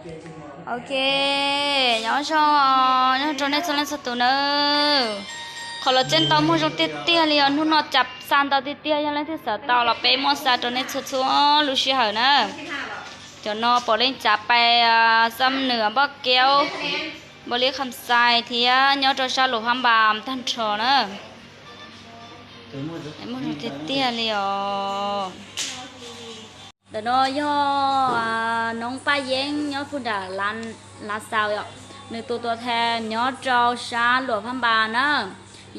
Ok, nyob zoo, nyob rau nej txhua leej txhua tus nawb. Qhov los tseeb tau muag zoo tiag tiag li os, hnub no cas xa ntau tiag tiag, yog leej twg xav tau los peb muaj xa rau nej txhua txhua lub sij hawm na. Cov no puav leej tsav pais Xam Nuam, Npoj Keub, Npoj Lis, Kham Xais thiab nyob rau sab Luam Phab Npas tag nrho na. Muag zoo tiag tiag li os. Ntawm no yog Noob Paj Yeeb nyob puag nram Lav Xaus yom. Nws tus tuam thais nyob rau sab Luam Phab Npas na.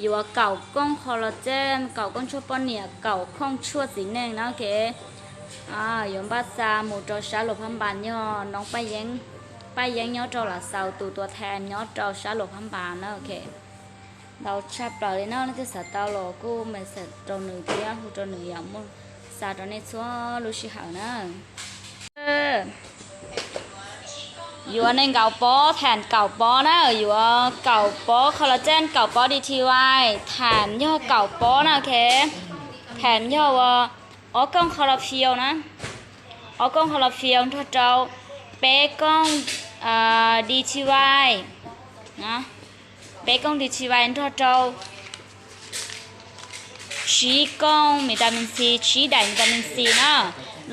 Yuav kaum kooj qhov los tseeb, kaum kooj tshuaj poj niam, kaum kooj tshuaj txiv neej na, ok. Yuav npaj xa mus rau sab Luam Phab Npas, yog Noob Paj Yeeb, Paj Yeeb nyob rau Lav Xaus, tus tuam thais nyob rau sab Luam Phab Npas na, ok. Ntau tshaj plaws li na, leej twg xav tau los kuj message rau nws thiab hu rau nws, yuav muaj xa rau nej txhua lub sij hawm na. Yuav nees nkaum pob, tham kaum pob na, yuav kaum pob collagen, kaum pob D T Y, tham yog kaum pob na, ok. Tham yog ua ob kooj chlorophyll na, ob kooj chlorophyll nrog rau peb kooj D T Y, peb kooj D T Y nrog rau tsib kooj vitamin C, tsib daim vitamin C na.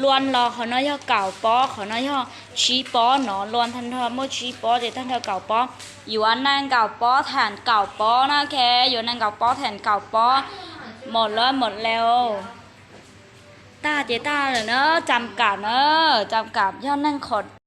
Luas los qhov no yog kaum pob, qhov no yog tsib pob no, luas tag nrho muaj tsib pob ces tag nrho kaum pob. Yuav nees nkaum pob tham kaum pob na, ok, yuav nees nkaum pob tham kaum pob. Một lít một lít. Tag ces tag lawm na, cam kam na, cam kam yog neeg qhov